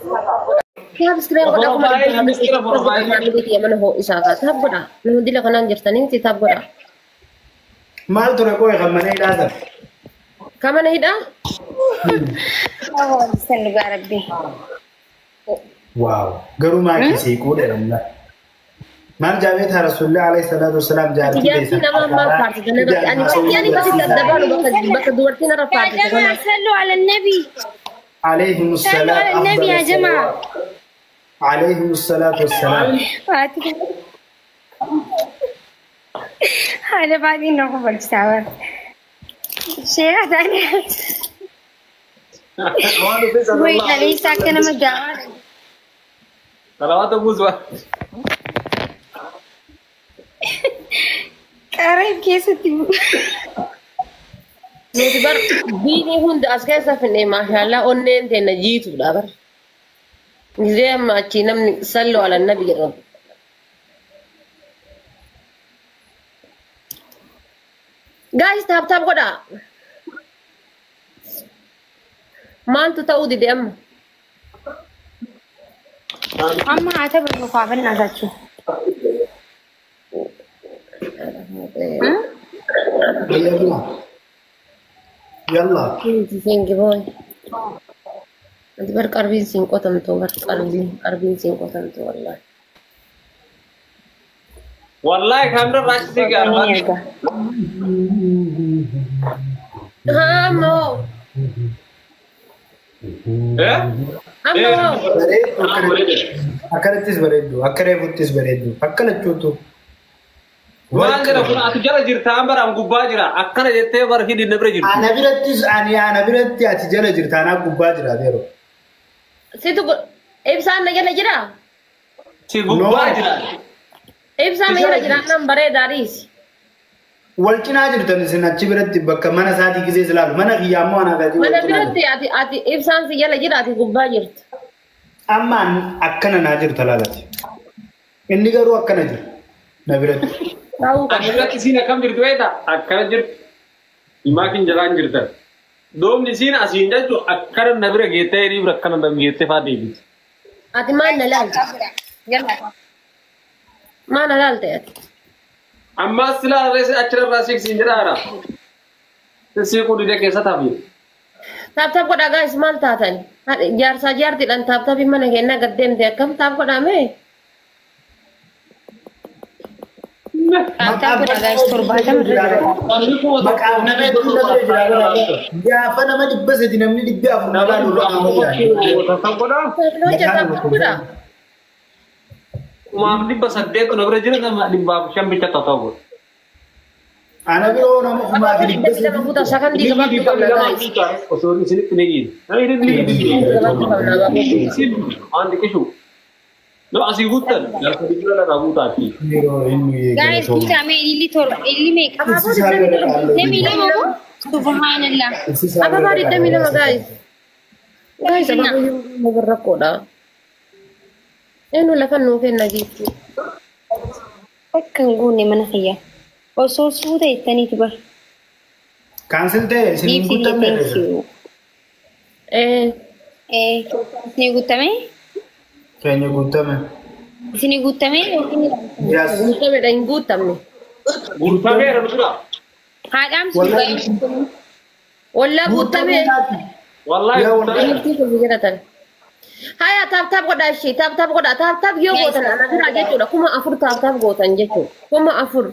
Tap screen godhaa kuma Profile, mistira profile. Family kiyya mana ho'isaa kaa tap godhaa. Nama dila kanaan jirtanii miti tap godhaa. Maal ture qo'e kan mana hidhaa sana? Ka mana hidhaa? San dhugaa rabbi. Waaw. Garuu maakii seequu dheeramna. Maal jaabeet Rasuulli alayhi salaatu wasalaam jaartii Jaartii nama ammaa faarsitan irratti ani bakki ani bakki adda baanu bakka bakka dubartiin irra يا faarsitan جماعة kana. صلوا على النبي. عليهم صلوا الصلاة على النبي يا أفضل جماعة. الصلوات. عليهم الصلاة والسلام. هذا بعدين نقبل سوا. شيخ ثاني. Waan dhufe وي sallallahu علي ساكنة مجاعة. Salawaata buusu. قريب كيستي. Nuti bar diinii hunda as keessa finne maashaallah onneen teenna jiituudha bar. Gizee amma achii namni salloo ala nabi jedhamu. Guys, tap tap godhaa. Maaltu ta'uu dide amma? أما اعتبر مقابلنا ذاتي. يلا يلا. Thank you boy. Ati bar qarbiin siin qotamtu bar qarbiin qarbiin siin qotamtu wallahi. Wallahi kaamira raachisee gaara. Haa ammoo Eh? ammoo Akkanattis bareeddu, akka reefuttis bareeddu, akka lachuutu. Waan jira kun ati jala jirta an bara an gubbaa jira. Akkana jettee bara hidhi na bira jirtu. Ana birattis ani ana biratti ati jala jirta anaa gubbaa jira yeroo. Situ ibsaan na jala jiraa? Si gubbaa jira. Ibsaan na jala jira nan bareedaadhiis. Wal cinaa jirtan isin achi biratti bakka mana isaatii gisee ilaalu mana kiyyaa immoo anaa gadi wal Mana cinaa biratti jirtu. ati ati ibsaan si jala jira ati gubbaa jirta. Amma akkana naa jirta laalati. Inni garuu akkana jira na biratti. Ta'uu Ani qaba. biratti isiin akkam jirtu beektaa? Akkana jirtu. Himaakin jalaan jirtan. Doomni isiin asiin jechuun akkana na bira geettee hidhii bira akkana na geettee faa deebiti. Ati maal na laalte? Maal na laalte ati? Ammas silaa reessi achirraa siqsiin jedhaara. Siquu didee keessa tafi. Tap tap godhaa guys maal taatan? Jaarsaa jaartiidhaan tap tapii mana kennaa gad deemte akkam tap godhaa mee? Tap tap godhaa guys 70 irra jira. Maqaaf nama hedduu na bira jira bara. Gaafa nama 300 namni 400 na laalu irra nama jira. Hojja tap tap godhaa. Kumaaf 800 na bira jira nama 500 bicha ta'u godha. Ana biroo nama kumaa fi dhibba 22 guutaa sakandii gabaabduu qabna guys. Osoo isinitti ni giin. Gabaabduu qabna gabaabduu. Waan xiqqishu. No asii guuttan gaafa dhibba lama guutaati. Yeroo inni Guys, guutamee illi torba illi meeqa? Abaaboo 22. Namni lama moo? Subhanallah. Abaaboo 22 guys. Guys abaaboo yoo rakkoodha. Eenyu lafa nuu kenna giifti. Bakka hin guunne mana kiyya. Osoo suuta jettaniiti bar. Cancel ta'e isin hin Giiftii guutamne. thank you. Eh Eh, isinii guutame? Keenya guutame. Isinii guutame yookiin Yes. Guutamedha hin guutamne. Guutameera nu bira. haadhaamsu Wallahi. Wallaa guutame. Wallahi Yaa guutameera. Giiftii kun jedhatan. Haya tap tap godhaa ishee tap tap godhaa tap tap yoo gootan ana biraa jechuudha 4000 tap tap gootan jechuudha 4000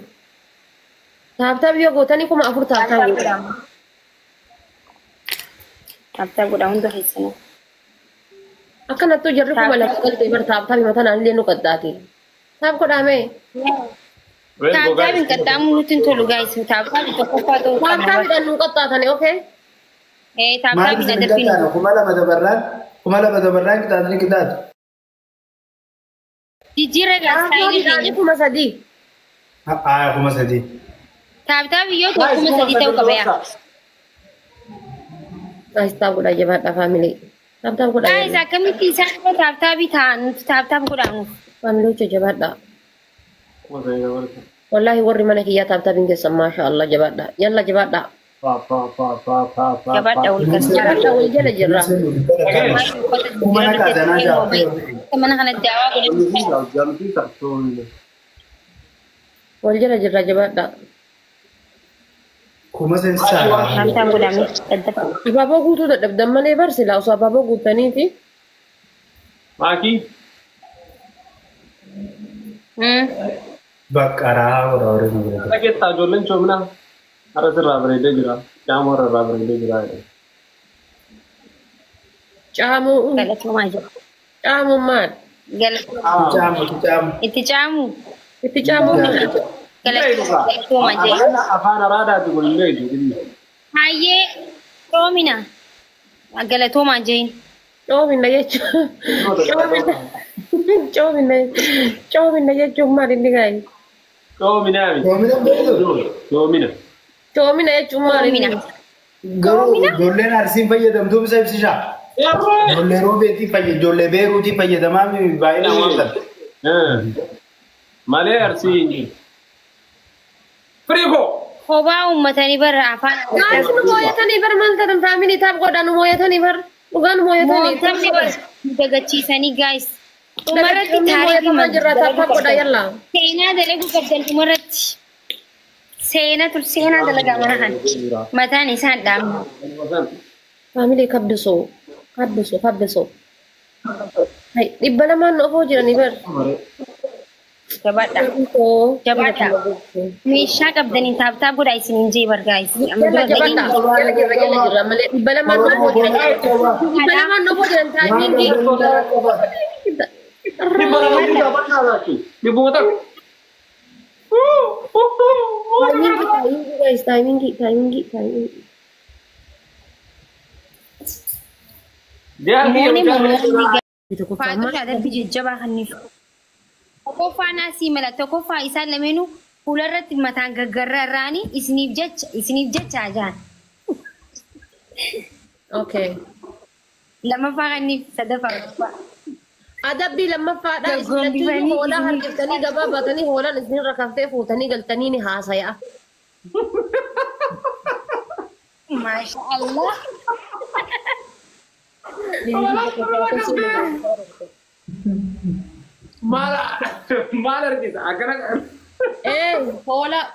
tap tap yoo gootanii 4000 tap tap gootan. Tap tap godhaa hunda keessanuu. Akkanattuu jarri 2000 galtee bar tap tap matanaan illee nu qaxxaati. Tap godhaa mee? Tap tap hin qaxxaamuu nutti hin tolu guys. Tap tap tokkoffaa ta'uu Tap qabna. tapidhaan nu qaxxaatani okay? Eh, tap Maal tap hin isin adabbiin. qaxxaana 2000 dabarraan 2000 dabarraan qixaaxni qixaaxu. Jijjiirra Tap istaayilii tapidhaan keenya. 3000. Haa 3000. Tap tap yoo ta'u 3000 ta'uu qaba yaa. Guys tap godhaa jabaadha family. Tap tap godhaa. Guys akkamitti isaan immoo tap tapii ta'an nuti tap tap godhaa nuuf. Family hojii jabaadha. Wallahi warri mana kiyyaa tap tapiin keessan maasha Allah jabaadha. Yalla jabaadha. Pa pa pa pa pa pa. Jabaadha wal gargaara. Jabaadha wal jala jirra. Kumana kaasanaa jaaftee. Mana kanatti daawaa godhatu. Wal jala jirra jabaadha. Kuma seensaa. Tap tap godhame. Daddafa. Abaaboo guutuu dadhabdan malee bar silaa osoo abaaboo guutaniiti. Maakii. Bakka rahaa godha warri nu bira. Dhageettaa ijoolleen coomina. Har'a sirraa bareedee jira. Caamoo irraa bareedee jira. Caamuu Galatoomaa jira. caamuu maal? Galatoomaa. Caamu caamu. Itti caamu. Itti caamuu maal? Galatoomaa jira. Afaan araadaati kun illee jiru. Hayyee coomina. Galatoomaa jeen. Coomina jechuun coomina coomina jechuun maal inni gaayi? Coominaa miti. Coomina beektu. Coomina. Coomina jechuun maal inni? Coomina. Garuu ijoolleen arsiin fayyadamtuu bisa ibsishaa. Ijoollee roobeetii fayyadamu ijoollee beeruutii fayyadamaa baay'inaan waan ta'eef. Malee arsii hin jiru. Firiikoo. Kophaa uummatanii bara afaan. Gaanfi nu mooyatanii bar maal ta'an faamilii taaf godhaa nu mooyatanii bar dhugaa nu mooyatanii. Mootumni bara dagachiisanii gaayis. Dhumarratti Dagachiisanii taarikii mooyatamaa jirra taaf godhaa yalla. Seenaa dalaguu qabdan dhumarratti. Seenaa tur seenaa dalagaa mana kana. Mataan isaan dhaabna. Faamilii kabbisoo kabbisoo kabbisoo. 200 nu ofoo jiranii bar. Jabaadha. Jabaadha. Meeshaa qabdaniin tap tap godhaa isiniin jee bar gaayis. Jala jabaadha. Jala jirra jala jirra malee 200 nu ofoo jiran. 200 nu ofoo jiran taayimiingii. 200 dhibbuma takka. Taayimiingii taayimiingii guys taayimiingii taayimiingii taayimiingii. Mooni mormoonni Faatuun adabbii jajjabaa kanniif. Tokkoffaa naasii mala tokkoffaa isaan lameenuu fuularratti mataan gaggarraarraanii isiniif jecha ajaan. Okay. Lammaffaa kanniif sadaffaa. Adabbii lammaffaadha. Isin lachuun hoolaa harkiftanii gabaa baatanii hoolaan isinirra kaftee fuutanii galtanii ni haasaya. Maasha Allah. Maal argisa akkana. Ee hoolaa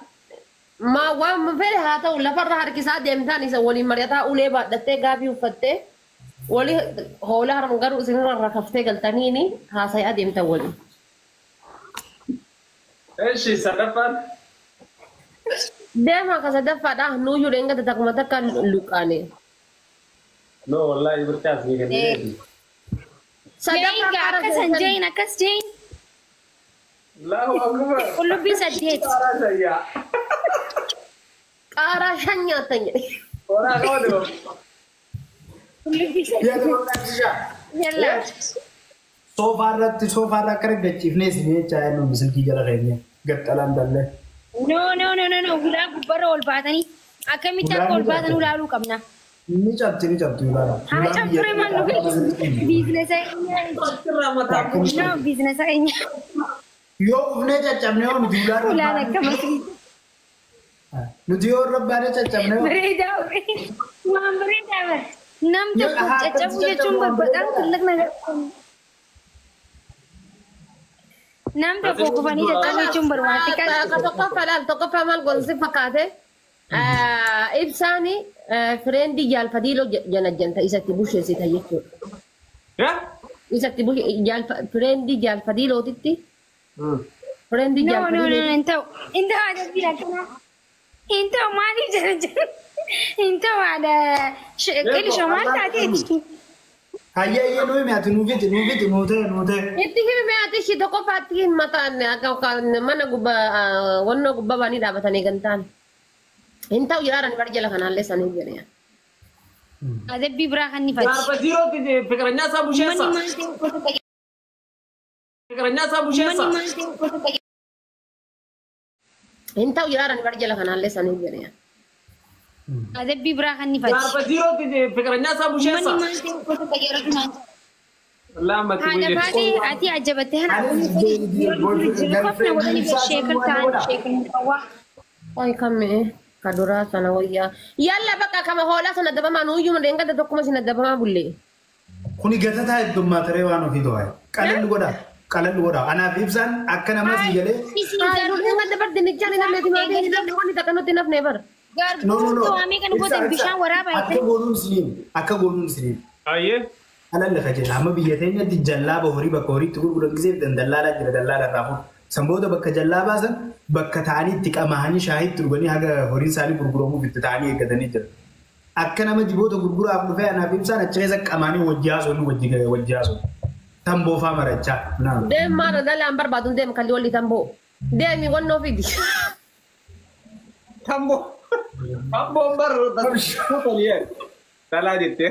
maa waan fedhe haa ta'u lafarra harkisaa deemtaan isa waliin mari'ataa ulee baadhattee gaabii uffattee walii hoolaa harma garuu isinirra rakaftee galtanii ni haasayaa deemtan waliin. Eshi sadaffaan. Deema ka sadaffaadha nuuyyuu dheengata takkuma takka luqqaane. No wallahi birkaas ni kennee. Sadaffaa akkas jein akkas jein. Allahu akbar. Qullubbii 8. Qaaraa 5 nyaatan jedhe. Horaa qaba. Qullubbii 8. Yalla. Soofaarratti soofaarra akka raggachiifnee isin jechaa jennu silkii jala keenya gaxxalaan dallee. No no no no no ulaa gubbarra ol baatanii akkamitti akka ol baatan ulaaluu qabna. Ni cabti ni cabti ulaan. Haa cabture maal nu biizinesa keenya. No biizinesa keenya. Yoo ufnee caccabnee yoo nuti ulaan. Ulaan akkamatti. Nuti yoo rabbaanee caccabnee yoo. Bareedaa waan bareedaa bara. Nam tokko caccabuu jechuun babbataan ትልቅ ነገር Nam tokko kufanii caccabuu jechuun barbaade kan. Tokkoffaa laal tokkoffaa maal gosa fakkaate ibsaani fireendii jaalfadiiloo janajjanta isatti busheessita jechuudha. Isatti fireendii jaalfadiilootitti. Fireendii jaalfadiiloo. No no no hin ta'u hin ta'u adabbii akkanaa hin ta'u maaliif janajjan hin ta'u haadha qilishoo maal taateeti. Hayyee nuyi mi'aati nuufiti nuufiti nuutee nuutee. Itti himi mi'aati ishii tokkoffaatti hin mataan akka mana gubbaa wannoo gubbaa baanii dhaabatanii gantaan. Hin ta'u jiraarani bari jala kanaallee sanii jedhee. Adabbii biraa kan ni fati. Jaarba jiirootti fikiranyaa isaa busheessa. Fikiranyaa isaa busheessa. Hin ta'u jiraarani bari jala kanaallee sanii jedhee. Adabbii biraa kan ni fati. Jaarba jiirootti fikiranyaa isaa busheessa. Haadha baatee ati ajabattee hana yeroo jiru qofna wadani sheekal ta'an sheekal qawwaa. Ay kamme. Kaduraa sana wayyaa. Yalla bakka kama hoolaa sana dabamaa nuyyuma deengada tokkuma sina dabamaa bulle. Kuni gatataa heddummaa taree waan ofii to'aa. Qalalli godhaa. Qalalli godhaa. Anaaf ibsaan akka nama sii galee. Deengada bar dinnichaan hin hafne timaatiin hin hafne wanni takka nutti hin hafne bar. No, no, no. Garbuun kan gootan bishaan waraabaa. Akka goonuun siniin. Akka goonuun siniin. Ayyee. Qalalli kajeela. Amma biyya teenyatti jallaaba horii bakka horiitti gurguran gisee fidan dallaalaa jira dallaala irraa fuudhu. Sanboota bakka jallaa baasan bakka ta'anii itti qama'anii shaayii itti dhuganii haga horiin isaanii gurguramuuf itti ta'anii eeggatanii jira. Akka nama jiboota gurguraaf dhufee anaaf ibsaan achi keessa qamaanii wajji haasofnu wajji haasofnu. Tamboofaa marachaa. Deem maara dalaan barbaadu deem kalli walli tamboo. Deemi wannoo fidi. Tamboo. Tamboon barru. Dalaa jettee.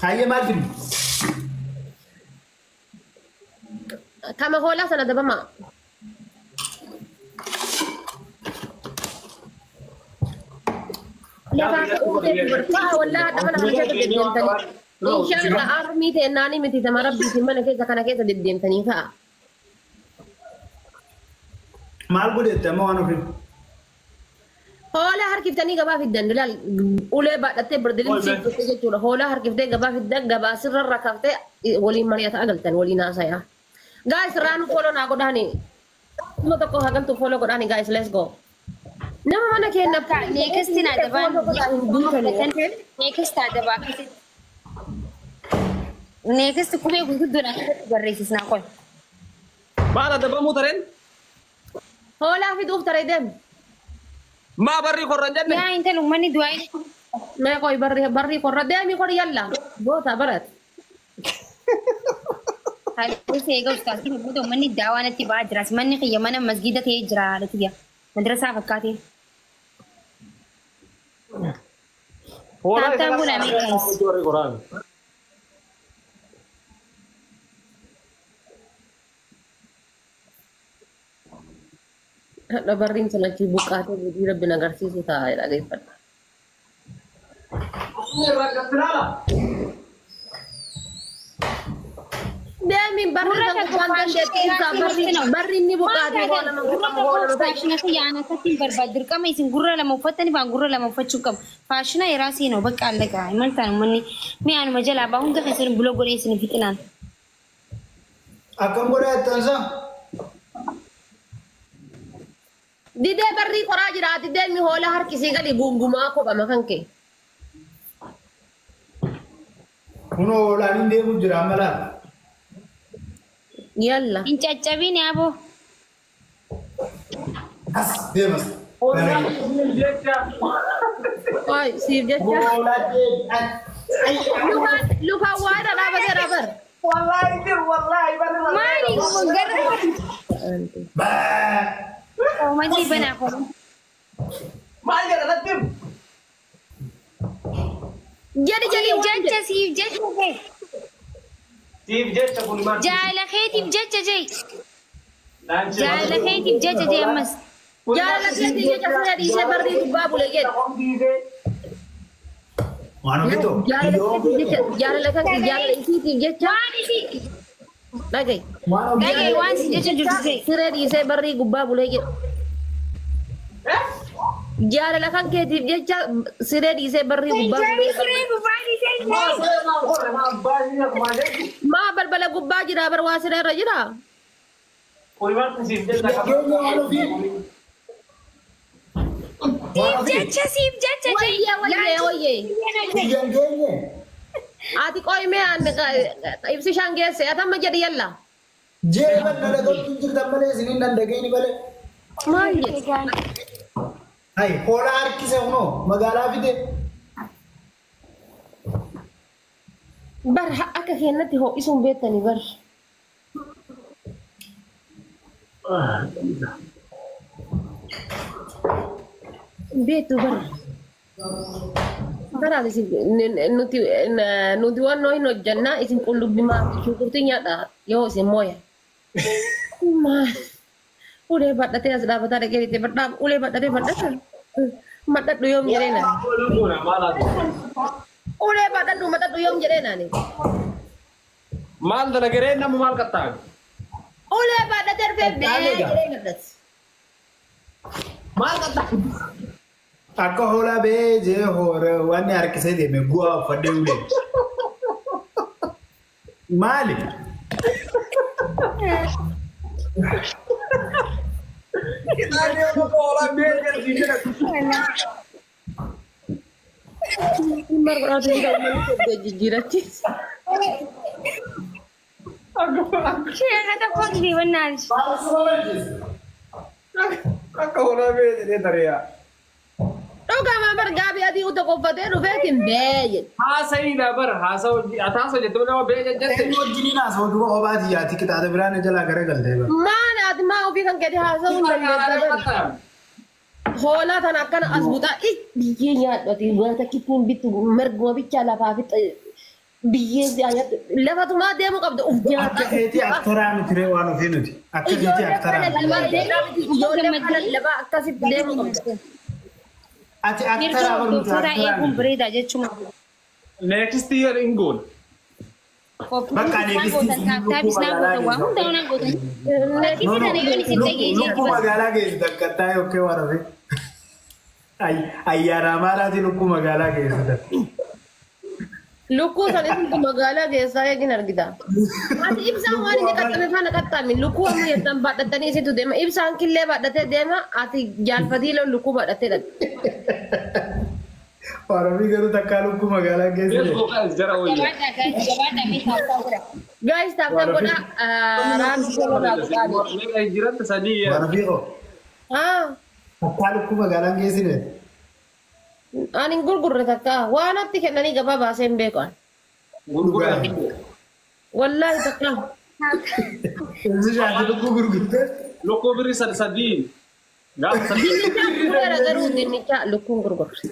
Hayyee maal fidi? Kama hoolaa sana dabamaa. Lafaa ka'uu barfaa wallaa hadha mana kana keessa deddeemtanii. Inshallah armii ta'e miti tama rabbiitiin mana keessa kana keessa deddeemtanii ka'a. Maal godhette amma waan ofii? Hoolaa harkiftanii gabaa fiddan ilaal ulee baadhattee birdilin siifte jechuudha. Hoolaa harkiftee gabaa fiddan gabaa sirra rakaftee waliin mari'ataa galtan waliin haasayaa. Guys, raan follow naa godhaani. Kuma tokko hagamtu follow godhaani guys, let's go. Nama mana keenya Next na adabaan. Next adabaa akkasitti. Next qubee gurguddoon akkasitti barreessisnaa qoy. Maal adabamuu tareen? Hoolaa fiduuf taree deemu. Maa barrii korran jenne? Yaa intal uummanni du'aa Mee qoy barrii korra deemi kor yalla. Goota barat. Haalli eega ustaas booda uummanni daawaa natti ba'aa jira. Manni kiyya mana masgiida ta'ee jira haala kiyya. Madrasaa fakkaatee. Hoolaa Taaptaan kun Ameerikaas. Barrii koraan. Hadha barriin sun achi buqqaatee gudii rabbi na agarsiisu ta'a dhageeffadha. Deemi barri kan waan dandeettii ibsaa barri inni buqqaatee hoola hoola Faashina kiyya ana akkasiin barbaadu dirqama isin gurra lama uffattanii baan gurra lama uffachuu qabu. Faashina yeroo seenoo bakka allagaa imaltaan uummanni mi'a anuma jalaa baa hunda keessan buloo godhee isin fixinaan. Akkam godhaa jettansaa? Didee barrii qoraa jira ati deemi hoola harkisii gadi gungumaa kophama kan kee. Kunoo hoolaan hin deemu jira amma laata. Yalla. Hin caccabiin yaaboo. As deemas. Hoolaan jecha. Oi siif jecha. Hoolaa deemu. Lukaan waa irra dhaabateera bar. Wallaahi jiru wallaahi barri Maali gara Baa. Oomantii banaa koo. Maal jedha natti himu? Jedhi jedhi Siif jecha siif jecha jee. Siif jecha kun maal? Jaala keetiif jecha jee. Jaala keetiif jecha jee ammas. Jaalala keetii jecha sana dhiisee barrii gubbaa bule jedhi. Waan ofii ta'u. Jaalala kan jaalala isiitiif jecha Waan isii dhagahi. Waan ofii dhagaye waan si jecha jirtu jee. Siree dhiisee barrii gubbaa bulee jedhu. Jaalala kan keetiif jecha siree dhiisee barrii gubbaa bulee. Siree gubbaa dhiisee jee. Maa balbala gubbaa jira bar waa siree irra jira. Siif jecha Waan ofii. Siif jecha siif jecha jee. Wayyee wayyee wayyee. Biyyan geenye. Ati qoyimee ibsi shan geesse atamma jedhi yalla. Jee bal'aa dhaga'uutu jirtan malee isiniin nan dhageenyi malee. Maal jedhi? Hai hoolaa harkise kunoo magaalaa fide. Bar akka keenyatti ho'isuun beektanii bar. Beektu bar. Kanaaf isin nuti waan hin hojjannaa isin qullubbii maaf shunkurtii nyaadha yoo isin mooya. Maal ulee badhatee as dhaabbataa dhaqee itti badhaaf ulee badhatee badhata. Madhadhu yoom jedhee nani. Ulee badhadhu madhadhu yoom jedhee nani. Maal dalagaree nama maal qaxxaabe? Ulee badhatee dhufee bee jedhee madhate. Maal qaxxaa? Akka hoolaa bee jee hoore waan harkisee deeme gu'aa uffadhee ulee. Maali? Qixaanni akka hoolaa bee jedhu jedha. Marqaatu hin qabu jijjiirachiisa. Sheekha tokko gisee wannaan. Akka hoolaa bee jedhee tari'a. Dhugamaa bargaabii adii uta qoffatee dhufeetiin bee jedhe. Haasa'iidha bara haasa hojii ati haasa jette malee bee jette. Inni wajjiniin haasawaa duuba kophaati yaati qixaata biraan jalaa garagaltee bara. Maal ati maa ofii kan keeti haasa'uu hin dandeessa bara. Hoolaa tana akkana as butaa biyyee nyaadhu ati wanta kittiin bittu marguma bichaa lafaa fi biyyee nyaadhu lafatumaa deemuu qabda uf Akka nyaata. keetii aktaraa miti ree waan ofii nuti. Akka keetii aktaraa miti. Ijoollee kana lafaa akkasitti deemuu qabda. Ati Mirga aktaraa bar nuti hordoftoota aktaraa eeguun miti. bareeda jechuudha. Next year in goal. Bakka Isaan gootan taaptaap isaan gootan waa hunda waan gootan. No, Lakkisi no. tana yoon isin dhagee Lukkuu magaalaa keessa takkattaa yookiin waan ofii. Ayyaana amaaraatiin lukkuu magaalaa keessa. Lukkuu san isintu magaalaa keessaa eegin argita. Ati ibsaan waan inni qaxxame faana qaxxami. Lukkuu amma jettan baadhattanii isintu deema. Ibsaan killee baadhatee deema. Ati jaalfatii loon lukkuu baadhattee dhaqxe. Waan ofii garuu takkaa lukkuu magaalaa keessa. Let's go guys jara wayya. Jabaadhaa guys jabaadhaa mee taaptaap godha. Guys tap tap godha. Raamsi godha godha. Meeqa jiran sadii Waan ofii koo Ah, takkaa lukkuu magaalaa geessine. ani hin gurgurre takka. Waan natti kennanii gabaa baasee hin beeku ani. gurgura. Wallaahi takka. Insi shaati lukkuu gurgurtee. Lukkuu birri sadii. Gaafa sadii. Dinnicha gurgura garuu dinnicha lukkuun gurgurre.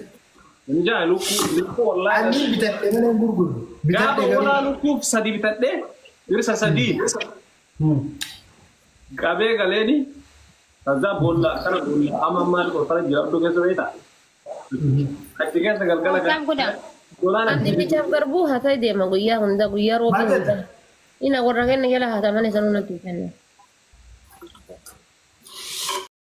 Injaa lukkuu lukkuu wallaahi. Ani bitadhee malee hin gurgurru. Gaafa Bitadhee hoolaa garuu. lukkuuf sadi bitadhee birri sadii. Qabee galeeni. Kaza boolla akkana boolla amma maal qofa jira iddoo keessa beektaa? Achi keessa galgala Taaptaap godha. Golaan Ani dinnichaaf garbuu hatee deema guyyaa hunda guyyaa roobii Maal hunda. jette? Ina warra kenna jala hataman isa nunatti kenna.